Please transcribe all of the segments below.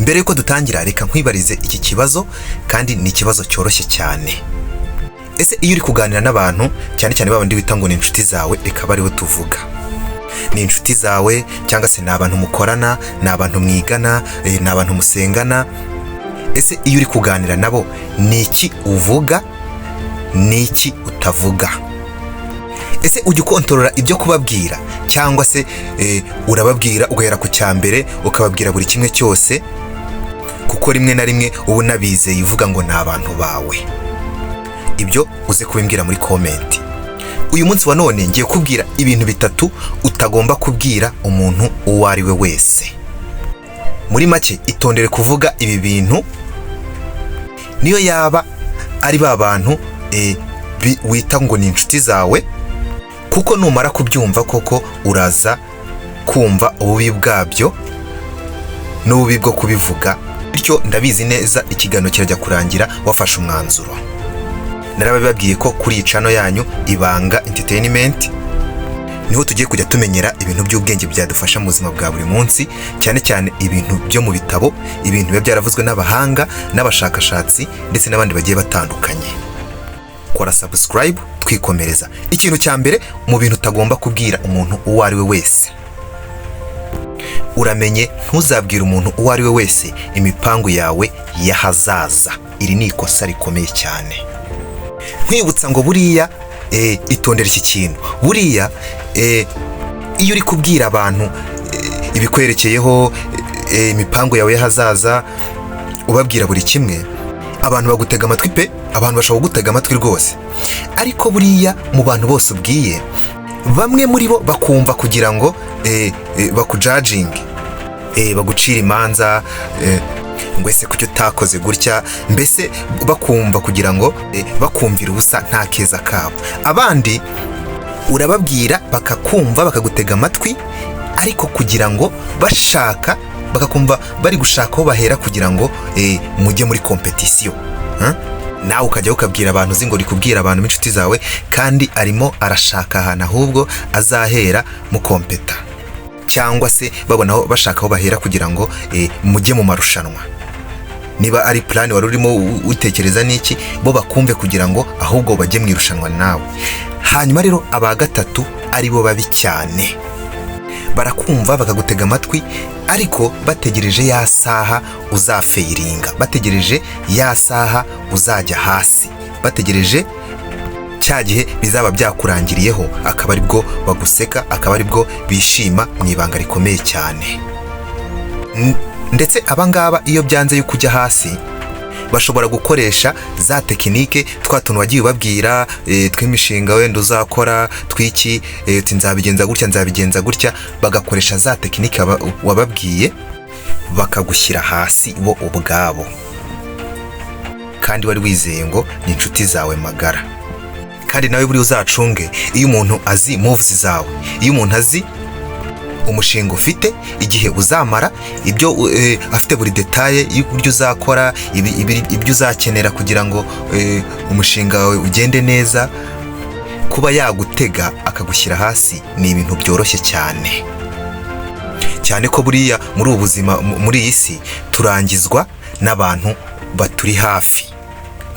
Mbere yuko dutangira, reka nkwibarize iki kibazo, kandi ni ikibazo cyoroshye cyane. Ese iyo uri kuganira n'abantu, cyane cyane babandi bita ngo ni inshuti zawe, reka bariho tuvuga, ni inshuti zawe cyangwa se ni abantu mukorana, ni abantu mwigana, ni abantu musengana, ese iyo uri kuganira nabo ni iki uvuga, ni iki utavuga? Ese ujya ukontorora ibyo kubabwira, cyangwa se urababwira ugahera ku cya mbere ukababwira buri kimwe cyose, kuko rimwe na rimwe uba unabizeye uvuga ngo ni abantu bawe? Ibyo uze kubimbwira muri comment. Uyu munsi wa none ngiye kubwira ibintu bitatu utagomba kubwira umuntu uwo ari we wese. Muri make, itondere kuvuga ibi bintu, niyo yaba ari ba bantu wita ngo ni inshuti zawe, kuko numara kubyumva koko uraza kumva ububi bwabyo n'ububi bwo kubivuga. Bityo ndabizi neza ikiganiro kirajya kurangira wafashe umwanzuro. Narabibabwiye ko kuri iyi channel yanyu Ibanga Entertainment niho tugiye kujya tumenyera ibintu by'ubwenge byadufasha mu buzima bwa buri munsi, cyane cyane ibintu byo mu bitabo, ibintu biba byaravuzwe n'abahanga n'abashakashatsi ndetse n'abandi bagiye batandukanye. Kora subscribe, twikomereza. Ikintu cya mbere mu bintu utagomba kubwira umuntu uwo ari we wese: uramenye ntuzabwire umuntu uwo ari we wese imipangu yawe y'ahazaza. Iri ni ikosa rikomeye cyane. Nkwibutsa ngo buriya itondere iki kintu. Buriya iyo uri kubwira abantu ibikwerekeyeho, imipangu yawe y'ahazaza, ubabwira buri kimwe, abantu bagutega amatwi pe. Abantu bashobora kugutega amatwi rwose, ariko buriya mu bantu bose ubwiye, bamwe muri bo bakumva kugira ngo bakujudginge, bagucira imanza, ngo ese kuki utakoze gutya? Mbese bakumva kugira ngo bakumvira ubusa, nta keza kabo. Abandi urababwira bakakumva, bakagutega amatwi, ariko kugira ngo bashaka, bakakumva bari gushaka aho bahera kugira ngo mujye muri competition. Huh? Nawe ukajya ukabwira abantu uzi ngo uri kubwira abantu b'inshuti zawe, kandi arimo arashaka ahantu ahubwo azahera mukompeta, cyangwa se babona aho bashaka aho bahera kugira ngo mujye mu marushanwa. Niba ari plan wari urimo utekereza n'iki, bo bakumve kugira ngo ahubwo bajye mu irushanwa nawe. Hanyuma rero aba gatatu ari bo babi cyane, barakumva bakagutega amatwi, ariko bategereje ya saha uzafailinga, bategereje ya saha uzajya hasi, bategereje cya gihe bizaba byakurangiriyeho, akaba aribwo baguseka, akaba aribwo bishima mu ibanga rikomeye cyane. Ndetse abangaba iyo byanze yuko ujya hasi, bashobora gukoresha za technique, twa tuntu wagiye ubabwira, tw'imishinga wenda uzakora, tw'iki, uti nzabigenza gutya, nzabigenza gutya, bagakoresha za technique wababwiye bakagushyira hasi bo ubwabo, kandi wari wizeye ngo ni inshuti zawe magara. Kandi nawe buri uzacunge, iyo umuntu azi moves zawe, iyo umuntu azi umushinga ufite, igihe uzamara, ibyo afite buri détail y'uburyo uzakora, ibyo uzakenera kugira ngo umushinga wawe ugende neza, kuba yagutega akagushyira hasi ni ibintu byoroshye cyane cyane, ko buriya muri ubu buzima, muri iyi si, turangizwa n'abantu baturi hafi.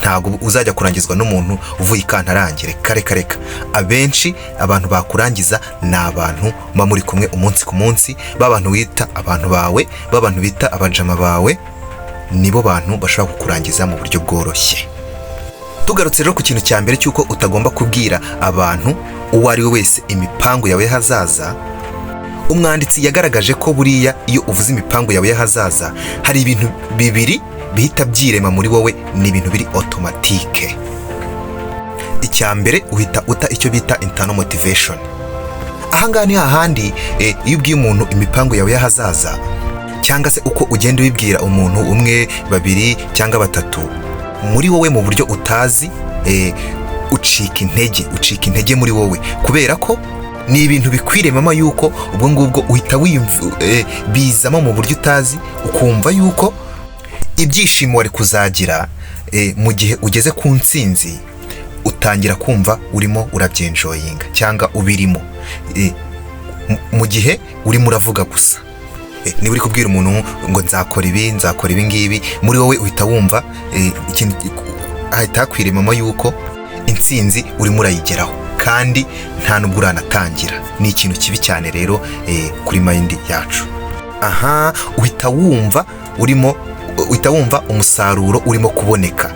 Ntabwo uzajya kurangizwa n'umuntu uvuye i kantarange. Reka reka reka. Abenshi abantu bakurangiza ni abantu muba muri kumwe umunsi ku munsi, ba bantu wita abantu bawe, ba bantu bita abajama bawe, nibo bantu bashobora kukurangiza mu buryo bworoshye. Tugarutse rero ku kintu cya mbere cy'uko utagomba kubwira abantu uwo ari we wese imipangu yawe y'ahazaza, umwanditsi yagaragaje ko buriya iyo uvuze imipangu yawe y'ahazaza, hari ibintu bibiri bihita byirema muri wowe, ni ibintu biri automatique. Icya mbere, uhita uta icyo bita internal motivation. Ahangaha ni hahandi iyo ubwiye umuntu imipangu yawe y'ahazaza, cyangwa se uko ugenda ubibwira umuntu umwe, babiri cyangwa batatu, muri wowe mu buryo utazi ucika intege, ucika intege muri wowe, kubera ko ni ibintu bikwiremamo yuko ubwo ngubwo uhita wiyumva, bizamo mu buryo utazi, ukumva yuko ibyishimo wari kuzagira mu gihe ugeze ku ntsinzi, utangira kumva urimo urabyenjoyinga cyangwa ubirimo mu gihe urimo uravuga gusa. Niba uri kubwira umuntu ngo nzakora ibi, nzakora ibi ngibi, muri wowe uhita wumva ikintu hahita hakwiremamo yuko intsinzi urimo urayigeraho kandi nta nubwo uranatangira. Ni ikintu kibi cyane rero kuri mind yacu. Aha uhita wumva urimo, uhita wumva umusaruro urimo kuboneka,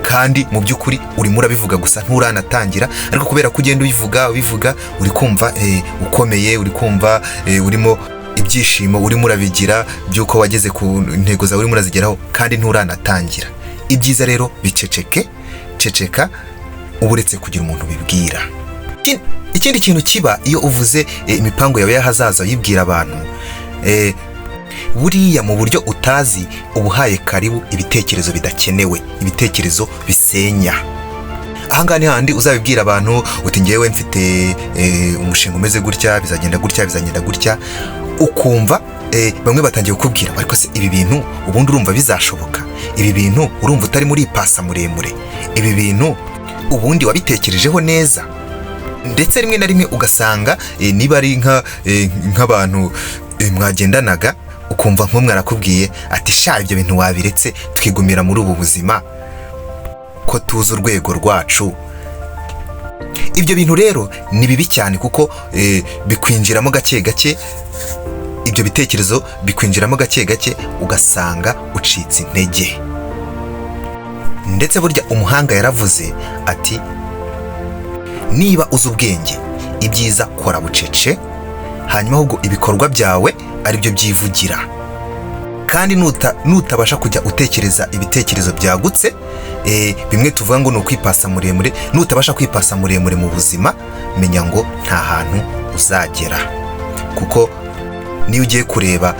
kandi mu by'ukuri urimo urabivuga gusa, nturanatangira. Ariko kubera ko ugenda ubivuga ubivuga, uri kumva ukomeye, uri kumva urimo ibyishimo, urimo urabigira by'uko wageze ku ntego zawe, urimo urazigeraho kandi nturanatangira. Ibyiza rero biceceke, ceceka uba uretse kugira umuntu ubibwira. Ikindi kintu kiba iyo uvuze imipango yawe y'ahazaza uyibwira abantu, buriya mu buryo utazi uba uhaye karibu ibitekerezo bidakenewe, ibitekerezo bisenya. Ahangaha ni handi uzabibwira abantu uti: "Ngewe mfite umushinga umeze gutya, bizagenda gutya, bizagenda gutya." Ukumva bamwe batangiye kukubwira: "Ariko se ibi bintu ubundi urumva bizashoboka? Ibi bintu urumva utari muri ipasa muremure? Ibi bintu ubundi wabitekerejeho neza?" Ndetse rimwe na rimwe ugasanga niba ari nk'abantu mwagendanaga, ukumva nk'umwe arakubwiye ati: "Sha, ibyo bintu wabiretse twigumira muri ubu buzima ko tuzi urwego rwacu." Ibyo bintu rero ni bibi cyane kuko bikwinjiramo gake gake, ibyo bitekerezo bikwinjiramo gake gake, ugasanga ucitse intege. Ndetse burya umuhanga yaravuze ati: "Niba uzi ubwenge, ibyiza kora bucece, hanyuma ahubwo ibikorwa byawe ari byo byivugira." Kandi nutabasha kujya utekereza ibitekerezo byagutse, bimwe tuvuga ngo ni ukwipasa muremure, nutabasha kwipasa muremure mu buzima, menya ngo nta hantu uzagera. Kuko niyo ugiye kureba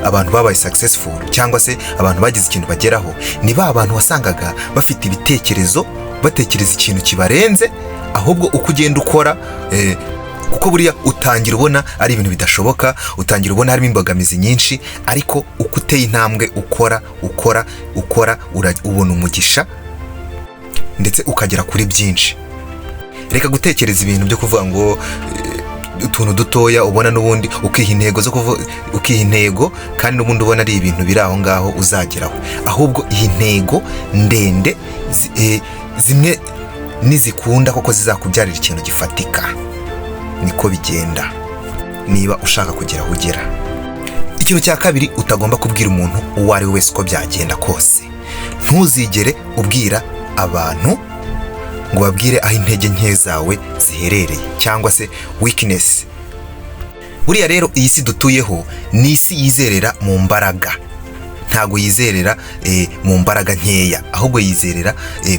abantu babaye successful cyangwa se abantu bagize ikintu bageraho, ni ba bantu wasangaga bafite ibitekerezo, batekereza ikintu kibarenze. Ahubwo uko ugenda ukora, kuko buriya utangira ubona ari ibintu bidashoboka, utangira ubona harimo imbogamizi nyinshi, ariko uko uteye intambwe, ukora, ukora, ukora, ubona umugisha ndetse ukagera kuri byinshi. Reka gutekereza ibintu byo kuvuga ngo utuntu dutoya ubona, n'ubundi ukiha intego zo kuvuga, ukiha intego kandi n'ubundi ubona ari ibintu biri aho ngaho uzageraho. Ahubwo iyi ntego ndende zimwe nizikunda koko zizakubyarira ikintu gifatika. Niko bigenda niba ushaka kugera aho ugera. Ikintu cya kabiri utagomba kubwira umuntu uwo ari we wese uko byagenda kose: ntuzigere ubwira abantu ngo babwire aho intege nke zawe ziherereye cyangwa se weakness. Buriya rero iyi si dutuyeho ni isi yizerera mu mbaraga, ntabwo yizerera mu mbaraga nkeya, ahubwo yizerera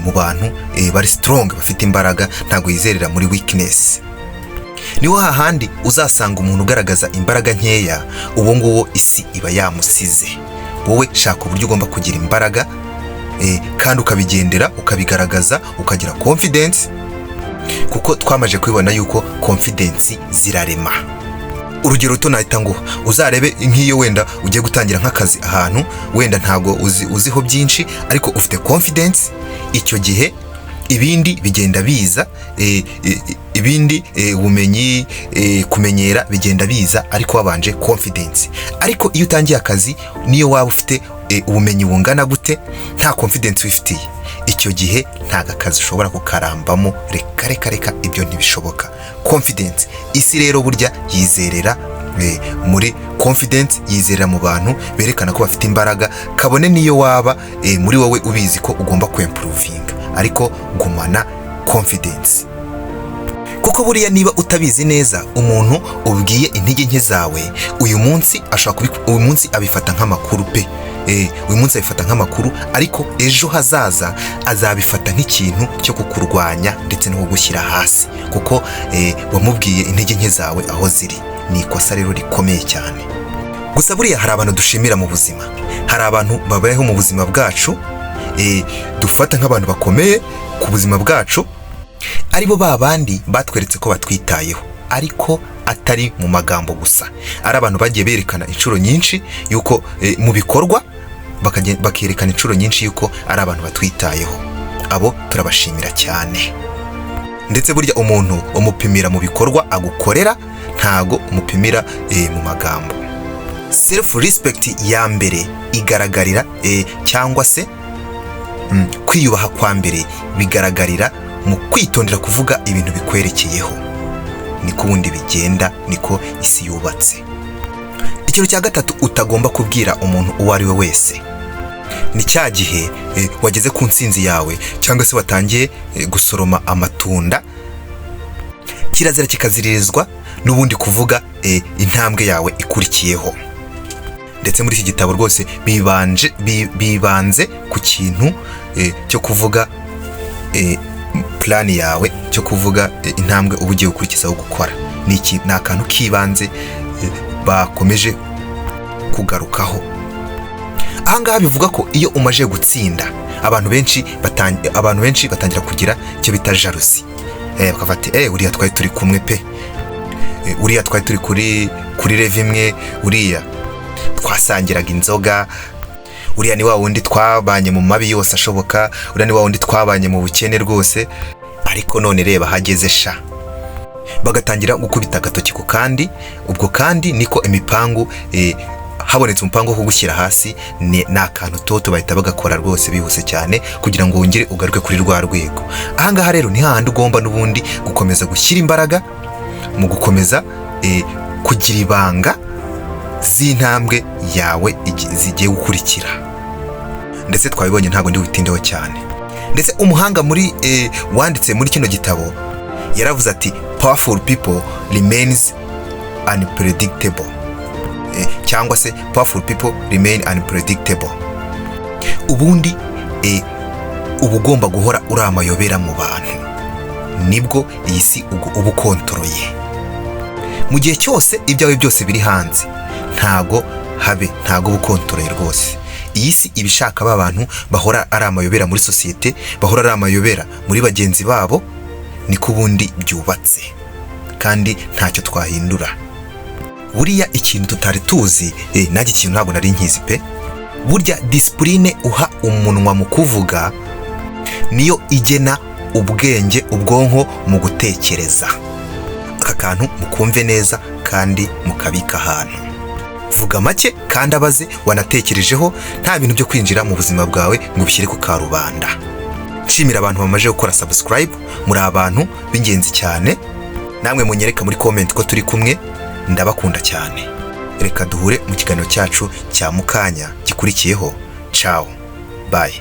mu bantu bari strong, bafite imbaraga, ntabwo yizerera muri weakness. Niho hahandi uzasanga umuntu ugaragaza imbaraga nkeya, uwo nguwo isi iba yamusize. Wowe shaka uburyo ugomba kugira imbaraga, kandi ukabigendera, ukabigaragaza, ukagira confidence, kuko twamaze kubibona yuko confidence zirarema. Urugero ruto nahita nguha, uzarebe nk'iyo wenda ugiye gutangira nk'akazi ahantu, wenda ntabwo uziho byinshi, ariko ufite confidence, icyo gihe ibindi bigenda biza, ibindi ubumenyi, kumenyera bigenda biza, ariko wabanje confidence. Ariko iyo utangiye akazi, niyo waba ufite ubumenyi bungana gute, nta confidence wifitiye, icyo gihe ntabwo akazi ushobora kukarambamo. Reka, reka, reka, ibyo ntibishoboka. Confidence, isi rero burya yizerera muri confidence, yizerera mu bantu berekana ko bafite imbaraga, kabone niyo waba muri wowe ubizi ko ugomba kwimprovinga, ariko gumana confidence. Kuko buriya niba utabizi neza, umuntu ubwiye intege nke zawe uyu munsi ashobora uyu munsi abifata nk'amakuru pe, uyu munsi abifata nk'amakuru, ariko ejo hazaza azabifata nk'ikintu cyo kukurwanya ndetse no kugushyira hasi, kuko wamubwiye intege nke zawe aho ziri. Ni ikosa rero rikomeye cyane. Gusa buriya hari abantu dushimira mu buzima, hari abantu babayeho mu buzima bwacu, dufata nk'abantu bakomeye ku buzima bwacu, aribo ba bandi batweretse ko batwitayeho, ariko atari mu magambo gusa, ari abantu bagiye berekana inshuro nyinshi yuko mu bikorwa bakerekana inshuro nyinshi yuko ari abantu batwitayeho. Abo turabashimira cyane. Ndetse burya umuntu umupimira mu bikorwa agukorera, ntago umupimira mu magambo. Self respect ya mbere igaragarira cyangwa se kwiyubaha kwa mbere bigaragarira mu kwitondera kuvuga ibintu bikwerekeyeho. Niko ubundi bigenda, niko isi yubatse. Ikintu cya gatatu utagomba kubwira umuntu uwo ari we wese ni cya gihe wageze ku ntsinzi yawe cyangwa se watangiye gusoroma amatunda. Kirazira kikaziririzwa n'ubundi kuvuga intambwe yawe ikurikiyeho. Ndetse muri iki gitabo rwose bibanze ku kintu cyo kuvuga plan yawe, cyo kuvuga intambwe uba ugiye gukurikizaho gukora. Ni akantu k'ibanze bakomeje kugarukaho ahangaha. Bivuga ko iyo umaze gutsinda, abantu benshi batangira kugira icyo bita jalousie, bakavuga ati: "Uriya twari turi kumwe pe, uriya twari turi kuri level imwe, uriya twasangiraga inzoga, uriya ni wa wundi twabanye mu mabi yose ashoboka, uriya ni wa wundi twabanye mu bukene rwose, ariko none reba hageze sha." Bagatangira gukubita agatoki ku kandi. Ubwo kandi niko imipangu, habonetse umupangu wo kugushyira hasi, ni akantu toto bahita bagakora rwose bihuse cyane kugira ngo wongere ugaruke kuri rwa rwego. Ahangaha rero ni hahandi ugomba n'ubundi gukomeza gushyira imbaraga mu gukomeza kugira ibanga z'intambwe yawe zigiye gukurikira. Ndetse twabibonye, ntabwo ndi butindeho cyane. Ndetse umuhanga muri wanditse muri kino gitabo yaravuze ati: "Powerful people remains unpredictable," cyangwa se "Powerful people remain unpredictable." Ubundi uba ugomba guhora uri amayobera mu bantu, nibwo iyi si uba ukontoroye. Mu gihe cyose ibyawe byose biri hanze, ntago habe ntago uba ukontoroye rwose. Iyi si iba ishaka ba bantu bahora ari amayobera muri sosiyete, bahora ari amayobera muri bagenzi babo. Niko ubundi byubatse kandi ntacyo twahindura. Buriya ikintu tutari tuzi, nanjye ikintu ntabwo nari nkizi pe, burya discipline uha umunwa mu kuvuga niyo igena ubwenge, ubwonko mu gutekereza. Aka kantu mukumve neza kandi mukabika ahantu. Vuga make kandi abaze wanatekerejeho, nta bintu byo kwinjira mu buzima bwawe ngo ubishyire ku karubanda. Nshimira abantu bamaze gukora subscribe, muri abantu b'ingenzi cyane. Namwe munyereka muri comment ko turi kumwe. Ndabakunda cyane. Reka duhure mu kiganiro cyacu cya mukanya gikurikiyeho. Ciao, bye.